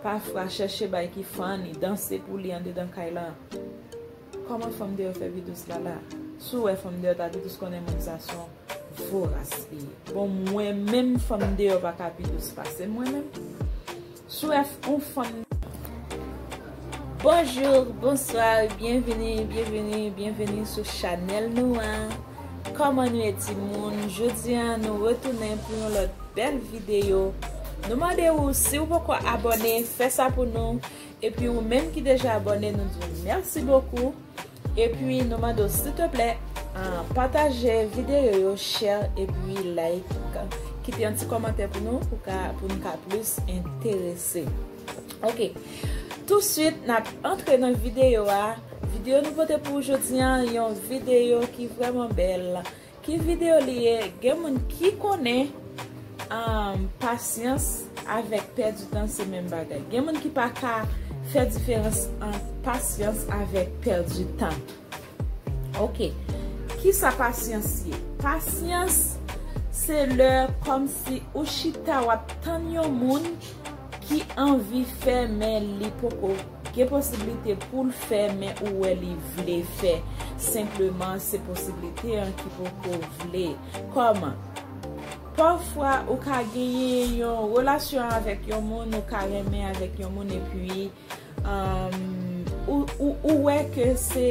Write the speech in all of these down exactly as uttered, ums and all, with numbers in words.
Pafwa, chèche bay ki funny, danse pou li andedan kay lan. Kòman fanm deyò fè pi dous la la? Si w wè fanm deyò ta pi dous, konnen moun sa se yon voras li ye. Bon, mwen menm, fanm deyò pa ka pi dous pase mwen menm. Si w wè f-, yon fanm Bonjou, bonswa, byenvini, byenvini, byenvini sou chanèl nou an. Kòman nou ye, timoun? Jodi a, nou retounen pou yon lòt bèl videyo. Nou mande ou, si w poko abòne, fè sa pou nou. Epi ou menm ki deja abòne, nou di w mèsi bokou. Epi nou mande w, silteplè, ah, pataje videyo yo, share, epi like. Kite yon ti kòmantè pou nou, pou ka, pou nou ka plis enterese. Ok. Touswit, n ap antre nan videyo a. Videyo nou pote pou ou jodi a, yon videyo ki vrèman bèl. Ki videyo li ye? Gen moun ki konnen, um, pasyans avèk pèdi tan se menm bagay. Gen moun ki pa ka fè diferans ant pasyans avèk pèdi tan. Ok. Kisa pasyans ye? Pasyans se lè kòmsi ou chita w ap tann yon moun ki anvi fè, men li poko gen posiblite pou l fè, men ou wè li vle fè. Senpleman, se posiblite an ki poko vle. Kòman? Pafwa, ou ka genyen yon relasyon avèk yon moun, ou ka renmen avèk yon moun, epi, um, ou, ou, ou wè ke se,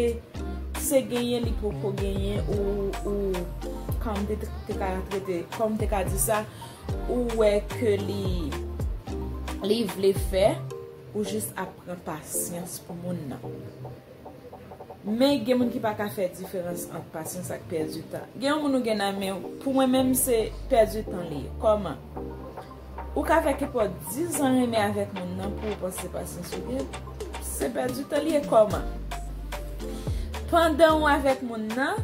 se genyen li poko genyen, ou, ou, kòm te, te ka trete, kòm te ka di sa, ou wè ke li, li vle fè, ou jis ap pran pasyans pou moun nan. Men gen moun ki pa ka fè diferans ant pasyans ak pèdi tan. Gen yon moun ou gen nan men w, pou mwen menm se pèdi tan li ye. Kòman? Ou ka fè kenpòt diz an renmen avèk moun nan pou ou panse pasyans ou gen. Se pèdi tan li ye. Kòman? Pandan ou avèk moun nan,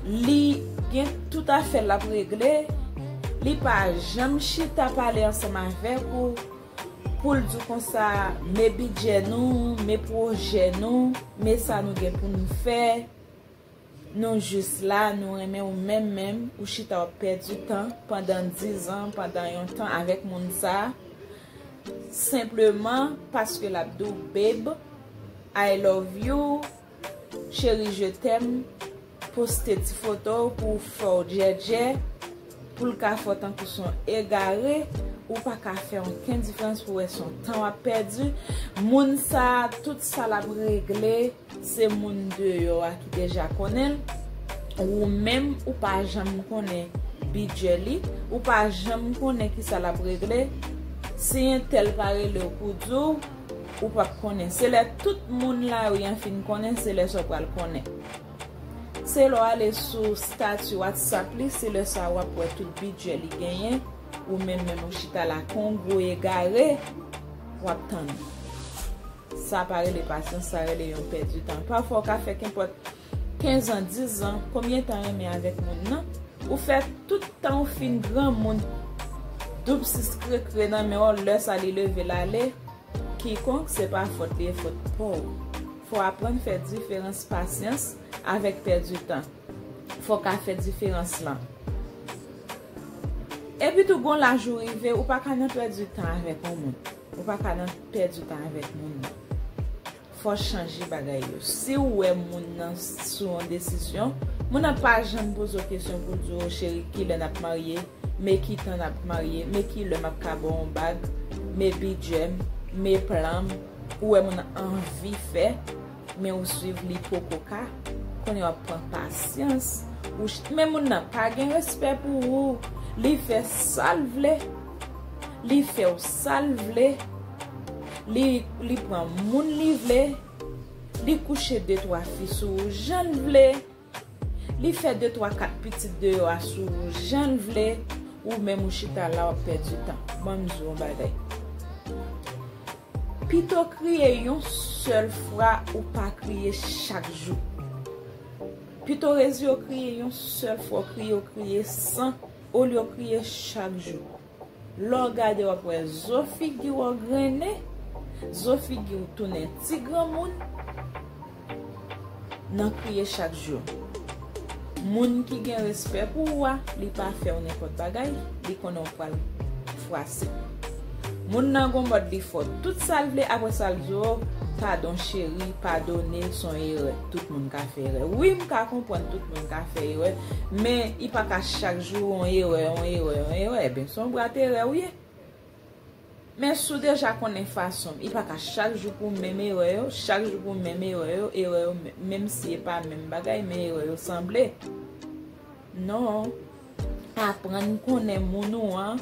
li gen tout afè l ap regle, li pa janm chita pale ansanm avèk ou, pou l di w konsa, men bidjè nou, men pwojè nou, men sa nou gen pou nou fè. Nou jis la, nou renmen w menm menm, ou chita w ap pèdi tan pandan diz an, pandan yon tan avèk moun sa, senpleman paske l ap di w, "Babe, I love you, chérie, je t'aime," poste ti foto pou w fè w djèdjè, pou l ka fè w tankou s on egare, ou pa ka fè okenn diferans pou w wè s on tan w ap pèdi. Moun sa, tout sa l ap regle, se moun deyò a ki deja konnen l. Ou menm, ou pa janm konnen bidjè li, ou pa janm konnen kisa l ap regle. Si entèl pa rele w pou di w, ou p ap konnen. Se lè tout moun lari an fin konnen, se lè sa w pral konnen. Se lè w ale sou stati WhatsApp li, se lè sa w ap wè tout bidjè li genyen, ou menm menm ou chita la kon gwo egare, w ap tann. Sa pa rele pasyans, sa rele yon pèdi tan. Pafwa w ka fè kenpòt kenz an, diz an, konbyen tan renmen avèk moun nan, ou fè tout tan ou fin granmoun, doub sis krekre nan men w, lè sa li leve l ale, kikonk, se pa fòt li, e fòt pa w. Fò w aprann fè diferans pasyans avèk pèdi tan. Fò w ka fè diferans lan. Epi tou, gon laj ou rive, ou pa ka nan pèdi tan avèk yon moun. Ou pa ka nan pèdi tan avèk moun nan. Fò w chanje bagay yo. Si w wè moun nan sou yon desizyon, moun nan pa janm poze w kesyon pou l di w, "Cheri, kilè n ap marye? Men ki tan n ap marye? Men kilè m ap ka ba w yon bag? Men bidjè m? Men plan m?" Ou wè moun nan anvi fè, men ou swiv li poko ka, kounye a w ap pran pasyans. Ou ch-, men moun nan pa gen respè pou ou. Li fè sa l vle. Li fè w sa l vle. Li, li pran moun li vle. Li kouche de twa fi sou ou jan l vle. Li fè de twa kat pitit deyò a sou ou jan l vle. Ou menm ou chita la, w ap pèdi tan. Ban m di w yon bagay. Pito kriye yon sèl fwa ou pa kriye chak jou. Pito rezi w kriye yon sèl fwa, w kriye, w kriye san, olye w kriye chak jou. Lè w gade, w ap wè zo figi w angrennen, zo figi w tounen ti granmoun. Nan kriye chak jou. Moun ki gen respè pou ou a, li pa fè w nenpòt bagay, li konnen w pral fwase. Moun nan gon mòd li fò. Tout sa l vle, apre sa l di w, padon cheri, padone, s on erè. Tout moun ka fè erè. Wi, m ka konprann tout moun ka fè erè, men i pa ka chak jou yon erè, yon erè, yon erè. Ebyen, s on brat erè w ye. Men si w deja konnen fason m, i pa ka chak jou pou menm erè yo, chak jou pou menm erè yo, erè yo, menm si e pa menm bagay, men erè yo sanble. Non. Aprann konnen moun ou an,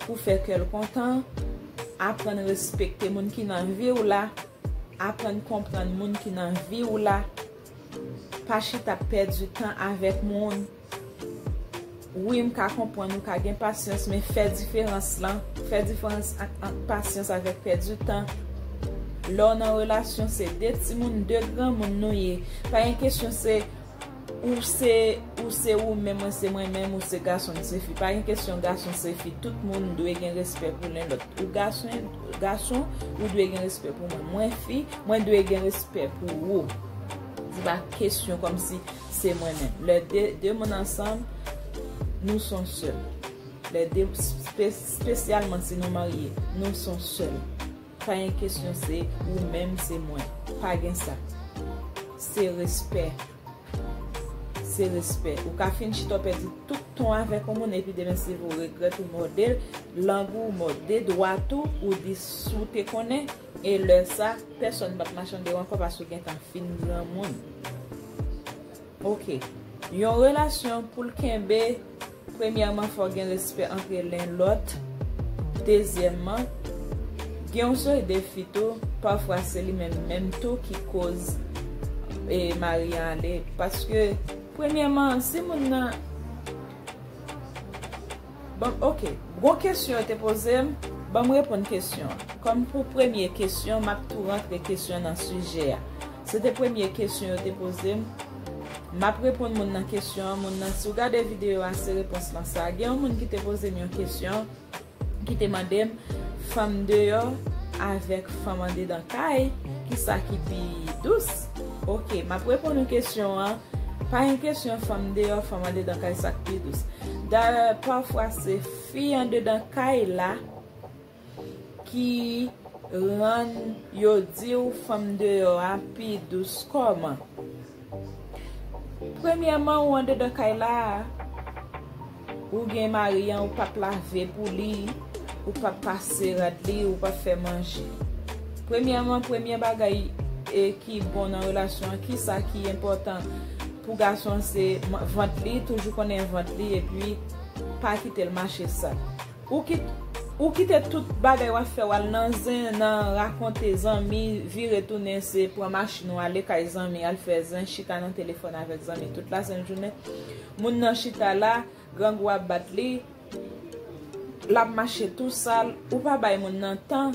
pou fè kè l kontan, aprann respekte moun ki nan vi w la, aprann konprann moun ki nan vi w la, pa chita ap pèdi tan avèk moun. Wi, m ka konprann ou ka gen pasyans, men fè diferans lan, fè diferans ant, ant pasyans avèk pèdi tan. Lè w nan relasyon, se de timoun, de granmoun nou ye. Pa gen kesyon se ou se, ou se ou menm, mwen se mwen menm, ou se gason, m se fi. Pa gen kesyon gason se fi. Tout moun dwe gen respè pou len lòt. Ou gason, gason, ou dwe gen respè pou mwen. Mwen fi, mwen dwe gen respè pou ou. Se pa kesyon kòmsi se mwen menm. Lè de, de moun ansanm, nou s on sèl. Lè de, espe-, espesyalman si nou marye, nou s on sèl. Pa gen kesyon se ou menm, se mwen. Pa gen sa. Se respè. Se respè. Ou ka fin chita w pèdi tout tan w avèk yon moun, epi demen se vre w regrèt, ou mòde lang ou, ou mòde dwat ou, ou di si w te konnen, e lè sa, pèsòn p ap machande w ankò paske w gentan fin granmoun. Oke. Yon relasyon pou l kenbe, premyèman, fò gen respè ant len lòt. Dezyèmman, gen yon seri de fi tou, pafwa se li menm menm tou ki koz, e, mari an ale. Paske, premyèman, si moun nan, bon, oke, gon kesyon yo te poze m, ban m reponn kesyon an. Kòm pou premye kesyon, m ap tou rantre kesyon nan sijè a. Se te premye kesyon yo te poze m. M ap reponn moun nan kesyon an. Moun nan, si w gade videyo a, se repons lan sa. Gen yon moun ki te poze m yon kesyon, ki te mande m, fanm deyò avèk fanm andedan kay, kisa ki pi dous? Oke, m ap reponn ou kesyon an. Pa gen kesyon fanm deyò, fanm andedan kay, sa k pi dous. Dayè, pafwa se fi andedan kay la ki rann yo di w fanm deyò a pi dous. Kòman? Premyèman, ou andedan kay la a, ou gen mari an, ou p ap lave pou li, ou p ap pase rad li, ou p ap fè manje. Premyèman, premye bagay, e, ki bon nan relasyon an, kisa ki enpòtan pou gason an, se m-, vant li, toujou konnen vant li, epi pa kite l mache sal. Ou kit-, ou kite tout bagay w ap fè, w al nan zen, nan rakonte zanmi, vire tounen, se pran machin ou ale kay zanmi, al fè zen, chita nan telefòn avèk zanmi tout lasent jounen. Moun nan chita la, grangou ap bat li, l ap mache tou sal, ou pa bay moun nan tan,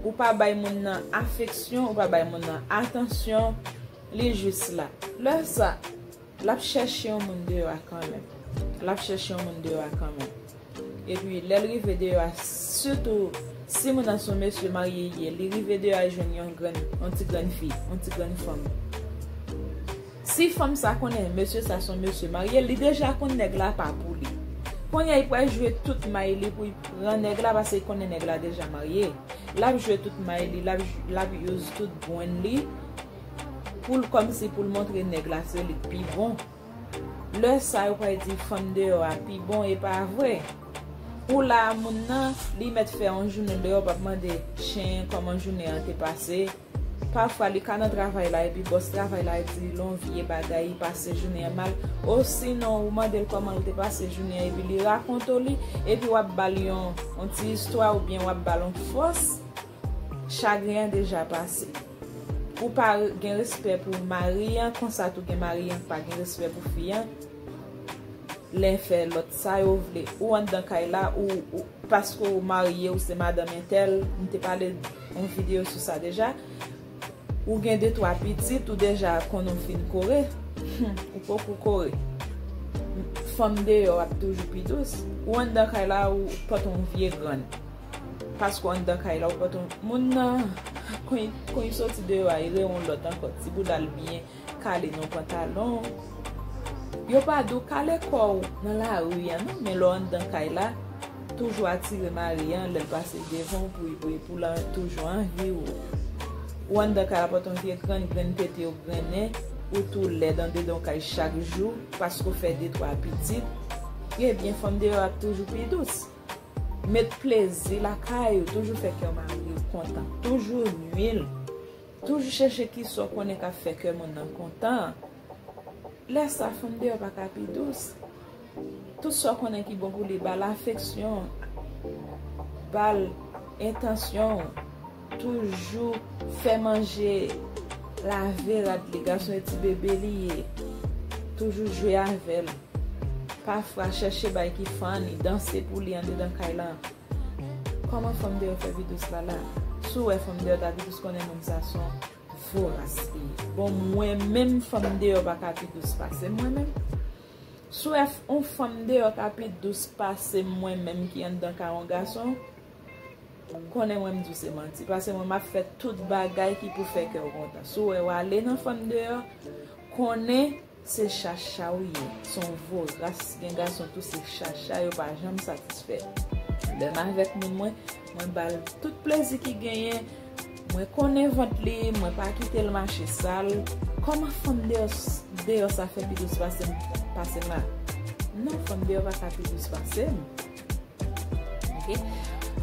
ou pa bay moun nan afeksyon, ou pa bay moun nan atansyon, li jis la. Lè sa, l ap chèche yon moun deyò a kanmenm. L ap chèche yon moun deyò a kanmenm. Epi, lè l rive deyò a, sitou si moun nan se yon mesye marye li ye, li rive deyò a, li jwenn yon grenn, yon ti grenn fi, yon ti grenn fanm. Si fanm sa konnen mesye sa se yon mesye marye, li deja konn nèg la pa pou li. Kounye a, li pral jwe tout may li pou li pran nèg la, paske li konnen nèg la deja marye. L ap jwe tout may li, l ap, l ap use tout bwenn li pou l, kòmsi pou l montre nèg la se li k pi bon. Lè sa, yo pral di fanm deyò a pi bon, e pa vre. Ou la, moun nan, li mèt fè yon jounen deyò, p ap mande chen kòman jounen an te pase. Pafwa, li ka nan travay la, epi bòs travay la di l yon vye bagay, li pase jounen an mal. Osinon, ou mande l kòman l te pase jounen an, epi li rakonte w li, epi w ap ba l yon, yon ti istwa, oubyen w ap ba l yon fòs. Chagren an deja pase. Ou pa gen respè pou mari an, konsa tou gen mari an k pa gen respè pou fi an. Lè fè lòt sa yo vle. Ou anndan kay la, ou, ou, paske ou marye, ou se madanm entèl, m te pale yon videyo sou sa deja. Ou gen de twa pitit, ou deja konn ou fin kore. Ou poko kore. Fanm deyò ap toujou pi dous. Ou anndan kay la, ou pote yon vye grann. Paske w anndan kay la, ou pote yon moun nan, kon, kon li soti deyò a, li rele yon lòt ankò. Ti bouda l byen kale nan pantalon. Yo pa di w kale kò w nan lari a, non, men lè w anndan kay la, toujou atire mari an lè l pase devan w pou, pou, pou l toujou anvi w. Ou anndan kay la pote yon vye grenn, grenn tete yo grennen, ou tou lèd andedan yon kay chak jou, paske w fè de twa pitit. Ebyen, fanm deyò ap toujou pi dous. Met plezi lakay ou, toujou fè kè mari w kontan, toujou nwi l, toujou chèche kisa w konnen k ap fè kè moun nan kontan. Lè sa, fanm deyò pa ka pi dous. Tout sa w konnen ki bon pou li, ba l afeksyon, ba l entansyon, toujou fè manje, lave rad li, gason e ti bebe li ye, toujou jwe avè l. Pafwa, chèche bay ki funny, danse pou li andedan kay lan. Kòman fanm deyò fè pi dous la la? Si w wè fanm deyò ta pi dous, konnen moun sa se yon voras li ye. Bon, mwen menm, fanm deyò pa ka pi dous pase m, mwen menm. Si w wè f-, yon fanm deyò ka pi dous pase m, mwen menm ki anndan kay yon gason, konnen mwen m di w se manti. Paske mwen m ap fè tout bagay ki pou fè kè w kontan. Si w wè w ale nan fanm deyò, konnen se chacha w ye. Se yon voras. Gen gason tou se chacha, yo pa janm satisfè. Lè m avèk moun mwen, mwen ba l tout plezi ki genyen. Mwen konnen vant li, mwen pa kite l mache sal. Kòman fanm deyò, deyò sa fè pi dous pase m, pase m la? Non, fanm deyò pa ka pi dous pase m. Ok?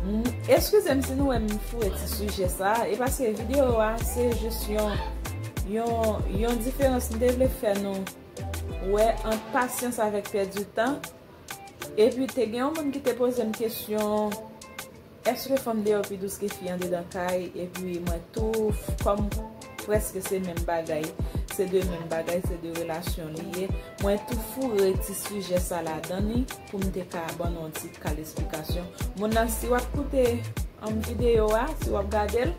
M, eskize m si nou wè m foure ti sijè sa, e paske videyo a, se jis yon, yon, yon diferans m te vle fè nou wè ant pasyans avèk pèdi tan. Epi, te gen yon moun ki te poze m kesyon, èske fanm deyò pi dous ke fi andedan kay? Epi, mwen tou, kòm prèske se menm bagay, se de menm bagay, se de relasyon li ye, mwen tou foure ti sijè sa ladan li pou m te ka ban nou yon ti kal esplikasyon. Moun nan, si w ap koute, um, videyo a, si w ap gade l,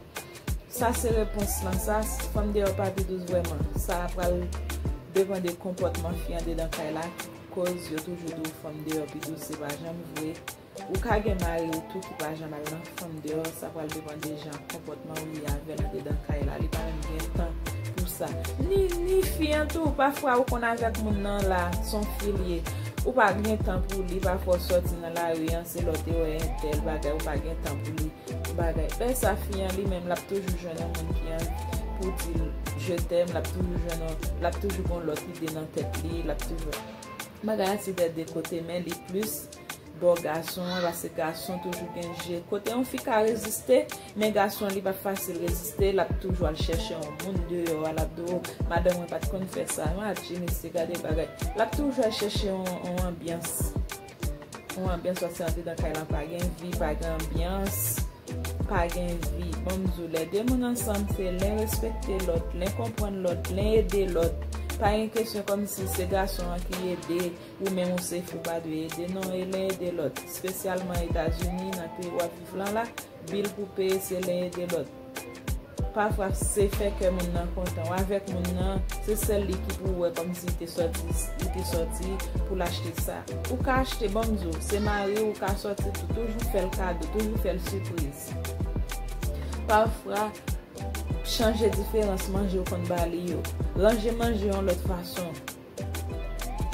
sa se repons lan. Sa, fanm deyò pa pi dous vrèman. Sa pral depann de konpòtman fi andedan kay la ki koz yo toujou di w fanm deyò pi dous, se pa janm vre. Ou ka gen mari w tou ki pa janm al nan fanm deyò, sa pral depann de jan konpòtman ou ye avè l andedan kay la. Li pa menm gen tan pou sa. Ni, ni fi an tou, pafwa ou konn avèk moun nan la, se yon fi l ye. Ou pa gen tan pou li, pafwa w sòti nan lari an, se lè w te wè entèl bagay, ou pa gen tan pou li. Bagay. Lè sa fi an li menm, l ap toujou jwenn yon moun ki an pou di l je t'aime, l ap toujou jwenn yon, l ap toujou gen yon lòt ide nan tèt li, l ap toujou. Bagay la se dè de kote, men li plis bò gason an, paske gason toujou gen je. Kote yon fi ka reziste, men gason li pa fasil reziste, l ap toujou al chèche yon moun deyò a, l ap di w, madanm mwen pa t konn fè sa, imajine se gade bagay. L ap toujou al chèche yon, yon anbyans. Yon anbyans, paske andedan kay lan pa gen vi, pa gen anbyans, pa gen vi. Ban m di w, lè de moun ansanm, se len respekte lòt, len konprann lòt, len ede lòt. Pa gen kesyon kòmsi se gason an ki ede, ou menm ou se fi, ou pa dwe ede. Non, e len ede lòt. Espesyalman Etazini, nan peyi w ap viv lan la, bil pou peye, se len ede lòt. Pafwa, se fè kè moun nan kontan. Ou avèk moun nan, se sèl li ki pou wè kòmsi li te sòti, li te sòti pou l achte sa. Ou ka achte, ban m di w, se mari w, ou ka sòti tou, toujou fè l kado, toujou fè l sipriz. Pafwa, chanje diferans manje ou konn ba li yo. Ranje manje yon lòt fason.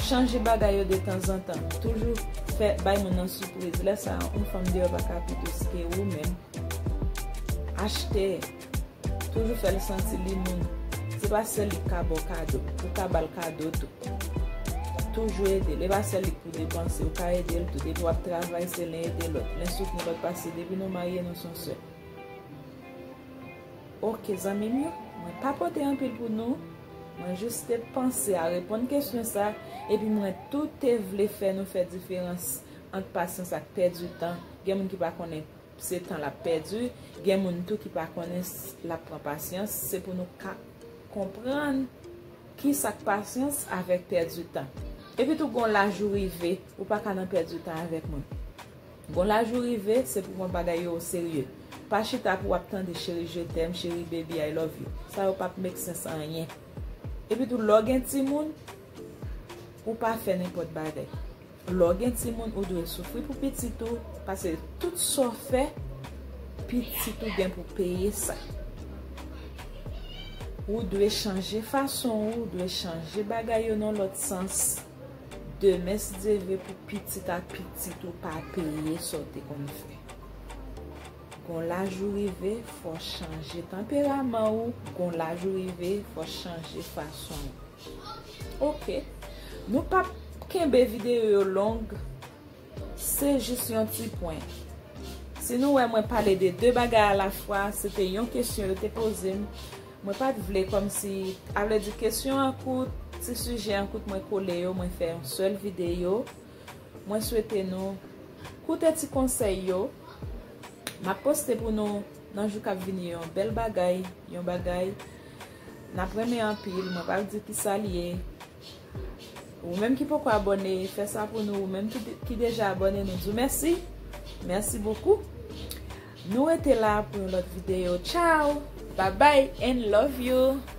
Chanje bagay yo de tanzantan. Toujou fè bay moun nan sipriz. Lè sa a, yon fanm deyò pa ka pi dous ke ou menm. Achte. Toujou fè l santi li moun. Se pa sèl li k ka ba w kado. Ou ka ba l kado tou. Toujou ede l. E pa sèl li k pou depanse. Ou ka ede l tou. Depi w ap travay, se len ede lòt. Len soutni lòt, paske depi nou marye, nou se yon sèl. Ok, zanmi m yo, mwen pa pote anpil pou nou. Mwen jis te panse a reponn kesyon sa, epi mwen tou te vle fè nou fè diferans ant pasyans ak pèdi tan. Gen moun ki pa konnen se tan l ap pèdi, gen moun tou ki pa konnen s-, l ap pran pasyans. Se pou nou ka konprann kisa k pasyans avèk pèdi tan. Epi tou, gon laj ou rive, ou pa ka nan pèdi tan avèk moun. Gon laj ou rive, se pou pran bagay yo oserye. Pa chita pou w ap tande cheri je t'aime, cheri baby I love you. Sa yo p ap make sense anyen. Epi tou, lè w gen timoun, ou pa fè nenpòt bagay. Lè w gen timoun, ou dwe soufri pou pitit ou, paske tout sa w fè, pitit ou gen pou peye sa. Ou dwe chanje fason ou, ou dwe chanje bagay yo nan lòt sans. Demen, si Dye vle, pou pitit ak pitit ou pa peye sa w te konn fè. Gon laj ou rive, fò w chanje tanperaman ou. Gon laj ou rive, fò w chanje fason ou. Ok. Nou p ap kenbe videyo yo long. Se jis yon ti pwen. Si nou wè mwen pale de de bagay alafwa, se te yon kesyon yo te poze m. Mwen pa t vle kòmsi, a vle di kesyon an kout, ti sijè an kout, mwen kole yo, mwen fè yon sèl videyo. Mwen swete nou koute ti konsèy yo. M ap poste pou nou nan jou k ap vini yo yon bèl bagay, yon bagay n ap renmen anpil. Mwen p ap di ki sa l ye. Ou menm ki poko abòne, fè sa pou nou. Ou menm ki, ki deja abòne, nou di w mèsi. Mèsi bokou. Nou rete la pou yon lòt videyo. Ciao! Bye bye and love you!